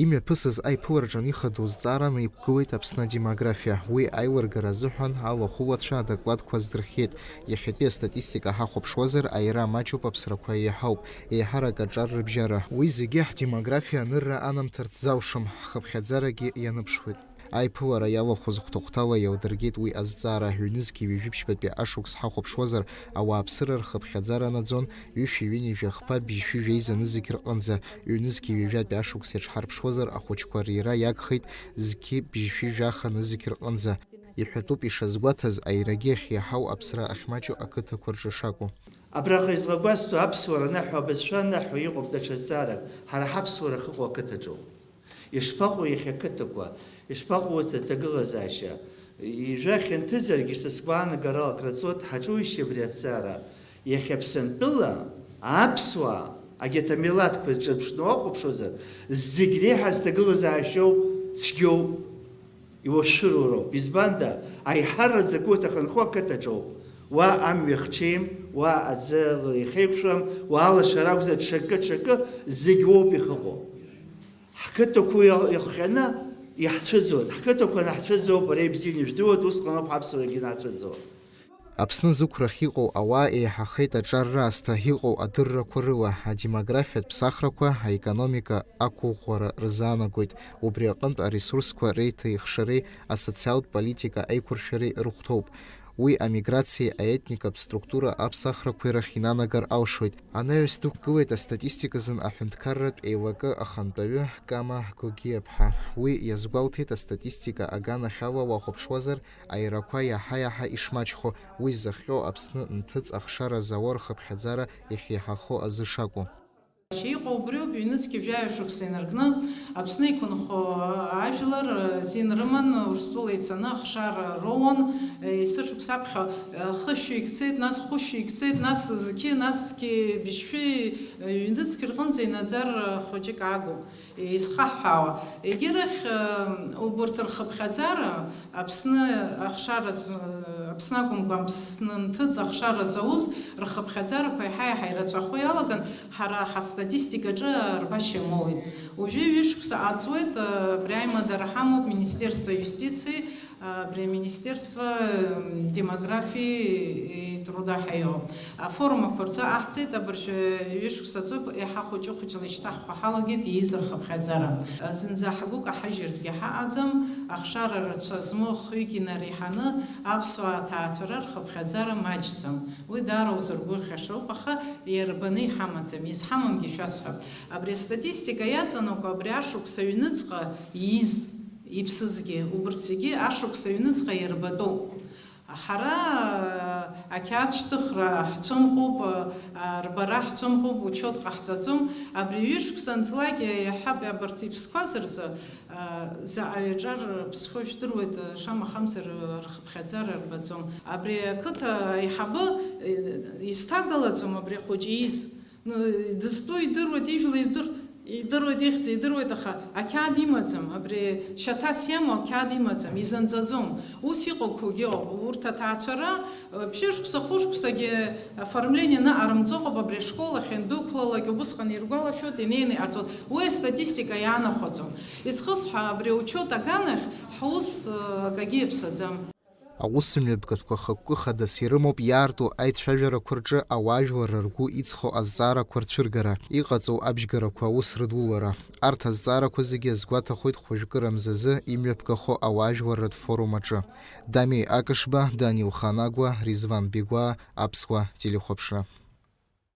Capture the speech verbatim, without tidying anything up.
Имҩаԥысыз аиԥылараҿы анихадоу зҵаараны иқәгылеит Аԥсны адемографиа. Уи аилыргара азыҳәан алахәылацәа адокладқәа аздырхиеит. Иахьатәи астатистика ҳахәаԥшуазар, аира маҷуп, аԥсрақәа еиҳауп, еиҳарак аҿар рыбжьара. Уи зегьы ҳдемографиа анырра анамҭарц залшом, ҳхыԥхьаӡарагьы ианыԥшуеит. Аиԥылара иалахәыз хәҭа-хәҭала иалдыргеит уи азҵаара. Ҩнызқьи ҩажәи ԥшьбатәи ашықәс ҳахәаԥшуазар, ауааԥсыра рхыԥхьаӡара наӡон ҩышәи ҩынҩажәи хԥа бжьшәи жәеиза нызқь рҟынӡа, ҩнызқьи ҩажәатәи ашықәс иаҿҳарԥшуазар, ахәыҷқәа рира иагхеит зқьи бжьшәи жәаха нызқь рҟынӡа. Иҳәатәуп ишазгәаҭаз, аирагьы ахьиаҳау аԥсра ахьмаҷу ақыҭақәа рҿы шакәу. Абраҟа излагәасҭо аԥсуара анаҳәо, абызшәа анаҳәо иҟоуп даҽа зҵаарак, ҳара ҳаԥсуара ахьыҟоу ақыҭаҿоуп. Ишԥаҟоу иахьа ақыҭақәа, ишԥаҟоу урҭ аҭагылазаашьа? Ижәа хьанҭызаргьы, са сгәаанагарала, акраҵуа дҳаҿуишьеи абри аҭҵаара? Иахьа Аԥсынтәыла аԥсуаа, агьаҭ амилаҭқәа рҿырԥшны уахәаԥшуазар, зегь реиҳа зҭагылазаашьоу цәгьоуп, иуашәшәыроу роуп. Избанда, аиҳараӡак урҭ ахьынхо ақыҭаҿоуп. Уа амҩа хҽеим, уа аӡы ихеиқәшәам, уа алашара акәзар, ҽакы, ҽакы, зегь уоуп ихыҟоу. Ҳқыҭақәа иа-, иахҟьаны иаҳцәыӡуеит. Ҳқыҭақәа анаҳцәыӡуа ауп, ара ибзианы ижәдыруеит, усҟан ауп ҳаԥсуарагьы анаҳцәыӡуа. Аԥсны зықәрахь иҟоу ауаа еиҳахеит аҿар раасҭа иҟоу адыррақәа рыла, адемографиатә ԥсахрақәа, аекономика ақәыӷәӷәара рзаанагоит. Убри аҟынтә аресурсқәа реиҭаихшареи асоциалтә политика аиқәыршәареи рыхәҭоуп. Уи амиграциеи аетникатә структура аԥсахрақәеи рахь инанагар алшоит. Анаҩс дықәгылеит астатистиказын аҳәынҭқарратә еилакы ахантәаҩы Кама Гогиаԥҳа. Уи иазгәалҭеит, астатистика аганахьала уахәаԥшуазар, аирақәа иаҳа-иаҳа ишмаҷхо, уи зыхҟьо Аԥсны нҭыҵ ахшара зауа рхыԥхьаӡара иахьеиҳахо азы шакәу. Иҟоу убриоуп, ҩнызқьи жәаҩа шықәса инаркны Аԥсны иқәынхо ажәлар азин рыман, Урыстәыла ицаны ахшара роуан, есышықәс аԥхьа хышәҩык цеит, нас хәышәҩык цеит, нас зқьы, насгьы быжьшәи ҩнызқь рҟынӡа инаӡар хәыҷык агуп. Изхаҳҳәаауа, егьырахь, э, убарҭ рхыԥхьаӡара, Аԥсны ахшара з-, Аԥсны акәымкәа, Аԥсны нҭыҵ ахшара зауз рхыԥхьаӡарақәа еиҳа-еиҳа ирацәахо иалаган, ҳара ҳастатистикаҿы рбашьа моуеит. Уажәы ҩышықәса ааҵуеит, э, абри аимадара ҳамоуп Министерство юстиции, э, абри Министерство, э, демографии и труда ҳәа иҟоуп. Афорумақәа рзы аҳҵеит, абыржәы ҩышықәса ҵуп, иаҳа хәыҷы-хәыҷла ишьҭаҳхуа ҳалагеит ииз рхыԥхьаӡара. Зынӡа ҳгәы каҳажьыргьы ҳаҟаӡам, ахшара рацәа змоу хҩык инареиҳаны аԥсуаа аҭаацәара рхыԥхьаӡара маҷӡам. Уи даара узыргәырӷьашоуп, аха иарбаны иҳамаӡам, изҳамамгьы шәасҳәап. Абри астатистика иаҵанакуа абри ашықәс аҩныҵҟа ииз, иԥсызгьы, убырҭ зегьы ашықәс аҩныҵҟа иарбатәуп. Ҳара ақьаад шьҭыхра ҳцәымӷуп, рбара ҳцәымӷуп, учет ҟаҳҵаӡом. Абри ҩышықәса анҵлак иаҳҳәап, абарҭ иԥсқәаз рзы, заҟаҩ аҿар ԥсхо жәдыруеит, шамахамзар рхыԥхьаӡара рбаӡом. Абри ақыҭа аиҳабы изҭагалаӡом абри ахәыҷы ииз. Ну, дызтәу идыруеит, ижәла идыр-, идыруеит, ихьӡ идыруеит, аха ақьаад имаӡам, абри шьаҭас иамоу ақьаад имаӡам, изанҵаӡом. Ус иҟоуқәоугьы ыҟоуп. Урҭ аҭаацәара, э, ԥшьышықәса, хәышықәсагьы оформление ныҟарымҵо ыҟоуп, абри ашкол ахь иандәықәлалак убысҟан иргәалашәоит, инеины иҟарҵоит. Уи астатистика иаанахәаӡом. Иӡхысҳәа, абри аучет аганахь ҳус, э, акагьы иаԥсаӡам. Аусмҩаԥгатәқәа хықәкы хадас ирымоуп иаарту аицәажәарақәа рҿы ауаажәларра ргәы иҵхо азҵаарақәа рцәыргара, иҟаҵоу абжьгарақәа аус рыдулара. Арҭ азҵаарақәа зегьы азгәаҭахоит хәажәкыра мзазы имҩаԥгахо ауаажәларратә форум аҿы. Дамеи Акышба, Данил Ханагәа, Ризван Бигәаа, Аԥсуа телехәаԥшра.